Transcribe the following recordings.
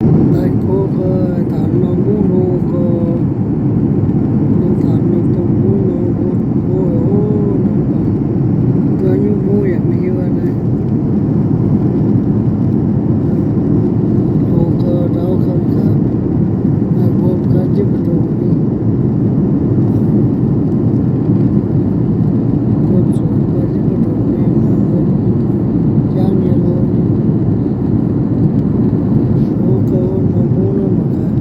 Daaih go gau, taux norm mungv hlo gau, taux norm dongh mungv nor, go, go, norm dongh, gau nyungc mungv yaac maiv hiuv naaiv. Hlo gau, ndau gau gaax, naaiv mbuo ganh jienv mbu'ndongx mingh, mbuo zuqc ganh jienv mbu'ndongx mingh, naaiv mbuo jangv nyei hlo, hlo gau, norm mungv nor mangc gaax.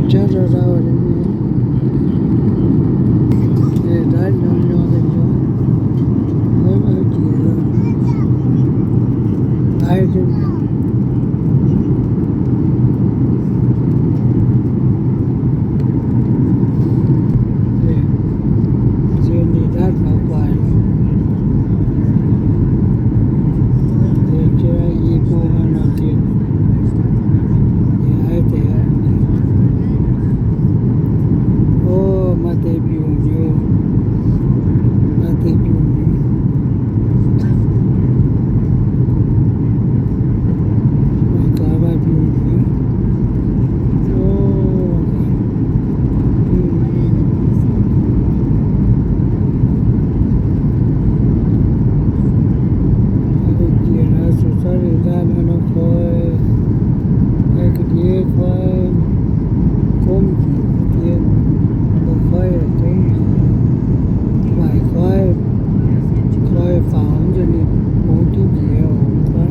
Jauv ndau-ndau, ndaaih nyorng nyorng deix mbuo, maiv jiex, haiz duqv. Zien ninh ndaatv faaux gu'nguaaic. Zien jienv i bung nor zien. Haiz deix aqv. O, maaih deix mbiungc nyei. Maaih deix mbiungc nyei. Mangc gaax maaih mbiungc nyei. O, mangc gaax. Jiex naaiv zuqc zorqv ninh ndaatv nor koi, ga'ndiev koi, gomv njiec dien, mbuo koi, waaic koi, koi faaux mv nzunc ninh bungx jienv njiec oc, koi.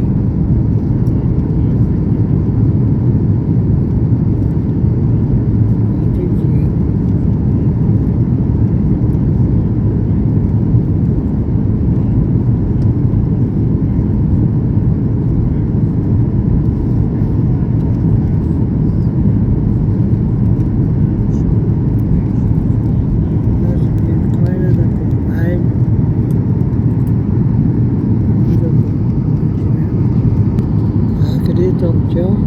Ga'ndiev domh jauv,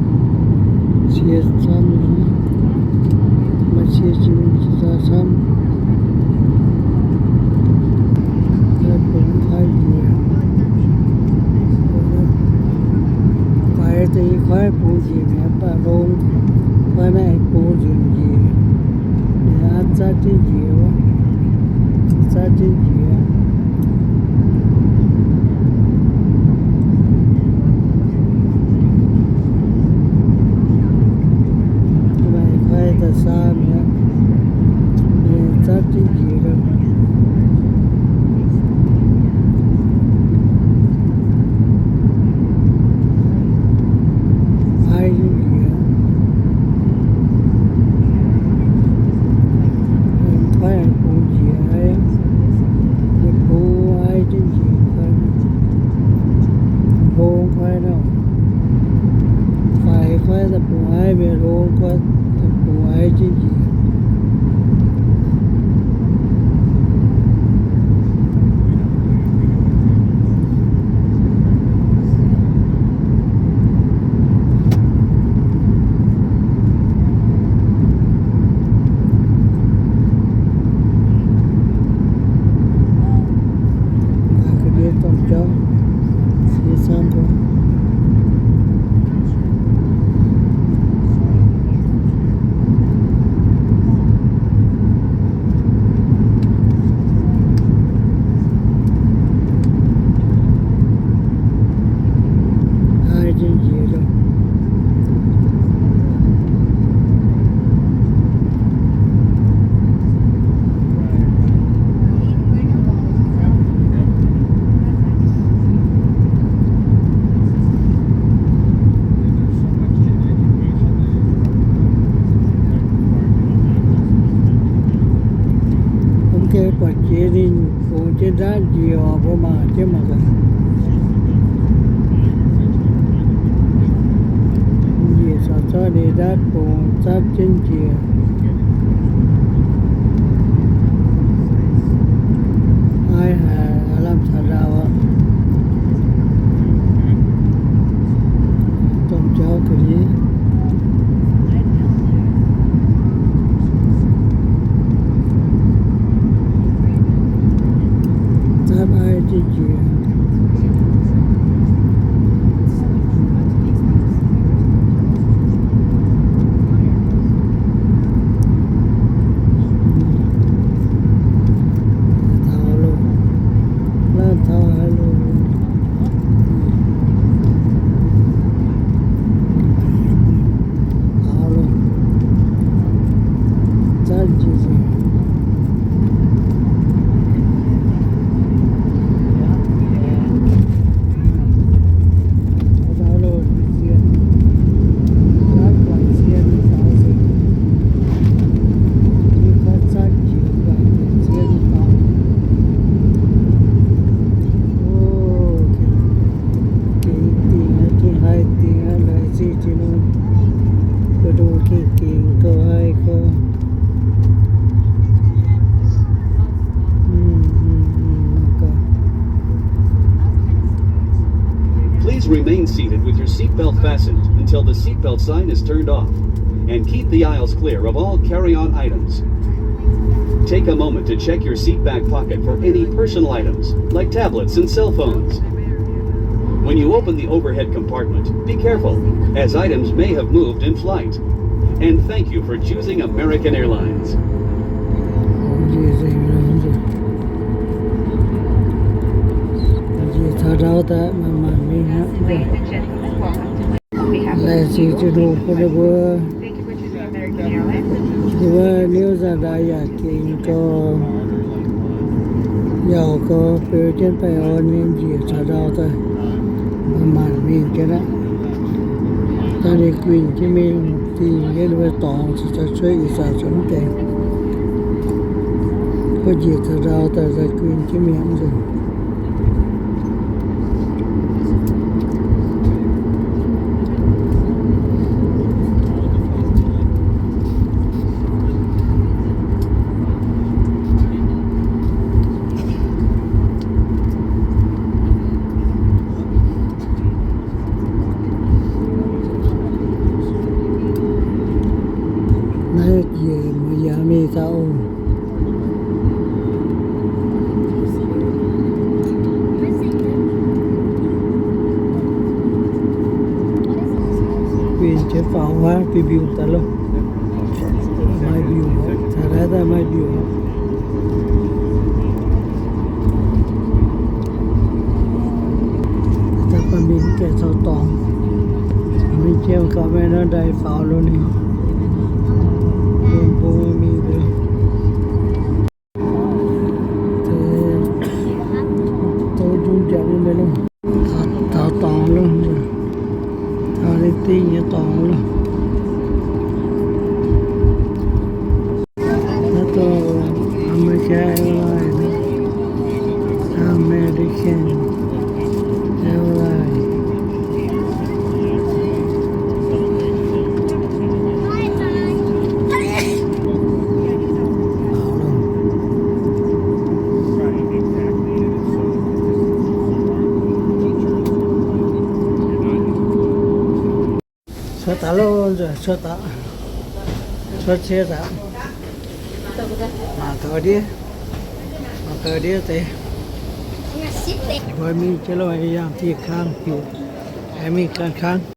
cie camv, maaih cie jiex camv. Bungx koi njiec, faix deix koi bungx njiec mi'aqv, mv baac longx koi naaiv bungx nzunc njiec, ninh zatv jienv njiec wuov, zatv jienv njiec. Maaih koi daaih saam mi'aqv, ninh zatv jienv njiec. Aiv jienv njiec. Koi bungx njiec aiv, bungx aiv jienv njiec koi. Hlo koi nor, faix koi daaih bungx aiv, mienh hlo koi daaih bungx aiv jienv njiec. Ga'ndiev domh jauv, cie camv. Aiv jienv njiec loh. Mv gaengh buatc jiex ninh bungx jienv ndaatv njiec oc, mbuo mangc jienv mangc gaax. Njiec caux zorqv ninh ndaatv bungx zatv jienv njiec. Aiv haic, lamh caux ndau aqv. Domh jauv ga'ndiev. Zatv aiv jienv njiec. Taux loh. till the seatbelt sign is turned off, and keep the aisles clear of all carry-on items. Take a moment to check your seat back pocket for any personal items, like tablets and cell phones. When you open the overhead compartment, be careful, as items may have moved in flight. And thank you for choosing American Airlines. Njiec caux ndau daaih maanc maanc mingh aqv. Laengz zingh Tin-Hungh bun ninh mbuo, ninh mbuo niuv nzaangc ndaix yaac gengx gau, yaac gau beu jienv baengh orn nyei njiec caux ndau daaih maanc maanc mingh jienv aqv. Daaih ninh guinh jienv mingh dingh jienv ninh mbuo dorngx, zuqc za'cuotv ih zanc zuqc mv deix. Guov njiec caux ndau daaih, daaih guinh jienv mingh nzunc. Naaiv njiec Miami daaih oc. Guinh jienv faaux wuov biux mbiungc daaih loh. Maaih mbiungc, taux naaiv daaih maaih mbiungc. Daaih baac mingh gaengh caux dorngx. Mingh jiem gauh maiv nor ndaix faaux lo ninh. Bun bung mingh deix. Zoux nzung jangx nyei mienh loh. Taux dorngx loh. Taux ninh dingh nyei dorngx loh. Naaiv dongh American Airlines, American Airlines. Cuotv daaih loh, nzuonx cuotv daaih, cuotv cie daaih. Mangc gaax ndiev, mangc gaax ndiev deix. Mbuo mingh jienv loh, yangh diuh kang, aengx mingh ganh kang.